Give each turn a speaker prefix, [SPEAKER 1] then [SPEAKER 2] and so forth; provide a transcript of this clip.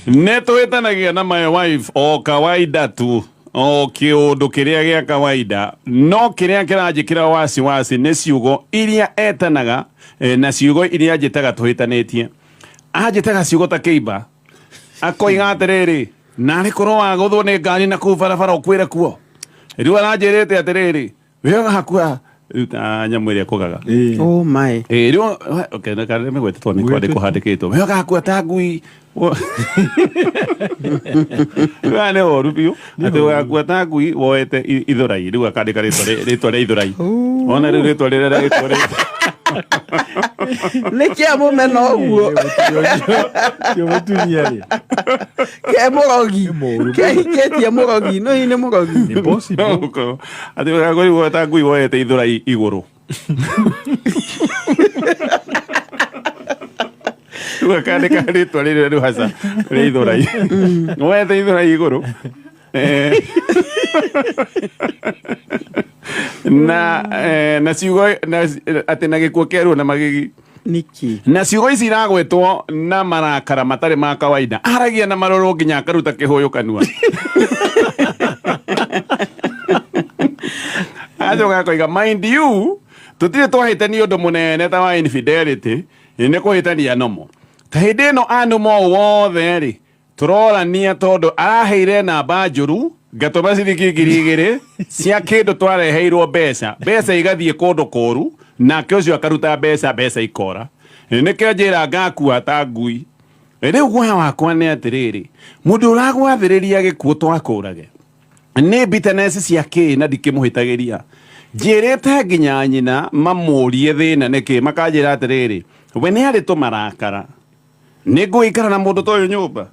[SPEAKER 1] Nĩ tũhĩtanagia na my wife o kawaida tu, o kĩũndũ kĩrĩa gĩa kawaida, no kĩrĩa kĩranjĩkĩra wasiwasi nĩ ciugo iria etanaga na ciugo iria njĩtaga tũhĩtanĩtie. Anjĩtaga ciugo ta kĩimba, akoiga atĩrĩrĩ, narĩ korwo wagũthwo nĩ ngari na kũu barabara ũkwĩre kuo. Rĩu aranjĩrĩte atĩrĩrĩ, we ũgakua rĩu ta nyamũ ĩrĩa ĩkũgaga.
[SPEAKER 2] Oh my.
[SPEAKER 1] Ĩĩ, rĩu okay, na kana nĩmĩgwetetwo nĩ kwandĩkwo handĩkĩtwo we ũgakua ta ngui. Rĩu aya nĩ ũru biũ atĩ ũgakua ta ngui woete ithurai, rĩu akandĩka rĩtwa rĩa ithurai, ona rĩu rĩtwa rĩrĩa rĩtwa rĩ
[SPEAKER 2] Nĩ kĩa mũmena ũguo.
[SPEAKER 3] Ũcio mũtumia rĩ.
[SPEAKER 2] Ke mũrogi.
[SPEAKER 3] Nĩ mũũru.
[SPEAKER 2] Kehikĩtie mũrogi. No hihi nĩ mũrogi.
[SPEAKER 3] Nĩ possible.
[SPEAKER 1] Atĩ ũgakua ta ngui woete ithurai igũrũ. Rĩu akandĩka rĩtwa rĩrĩa rĩu haca rĩa ithurai, woete ithurai igũrũ. Na ciugo na atĩ na gĩkuo kĩerũ na magigi.
[SPEAKER 2] Nĩkĩ?
[SPEAKER 1] Na ciugo ici iragwetwo na marakara matarĩ ma kawaida, aragia na marũrũ nginya akaruta kĩhũyũ kanua, acoka akoiga, mind you, tũtirĩ twahĩtania ũndũ mũnene ta wa infidelity, nĩ kũhĩtania nomo ta hĩndĩ ĩno anuma ũũ wothe rĩ tũrorania tondũ araheire namba njũru, ngatũma ciringi 2000 cia kĩndũ twareheirwo, mbeca igathiĩ kũndũ kũru, nake ũcio akaruta mbeca, mbeca ikora. Nĩkĩo njĩra ngakua ta ngui. Rĩu guoya wakwa nĩ atĩrĩrĩ, mũndũ ũragwathĩrĩria gĩkuũ twakũrage nĩ bitterness cia kĩ na ndikĩmũhĩtagĩria. Njĩrĩte nginya nyina mamũrie thĩna nĩkĩ, makanjĩra atĩrĩrĩ, we nĩ arĩ tũmarakara. Nĩ ngũikara na mũndũ ta ũyũ nyũmba?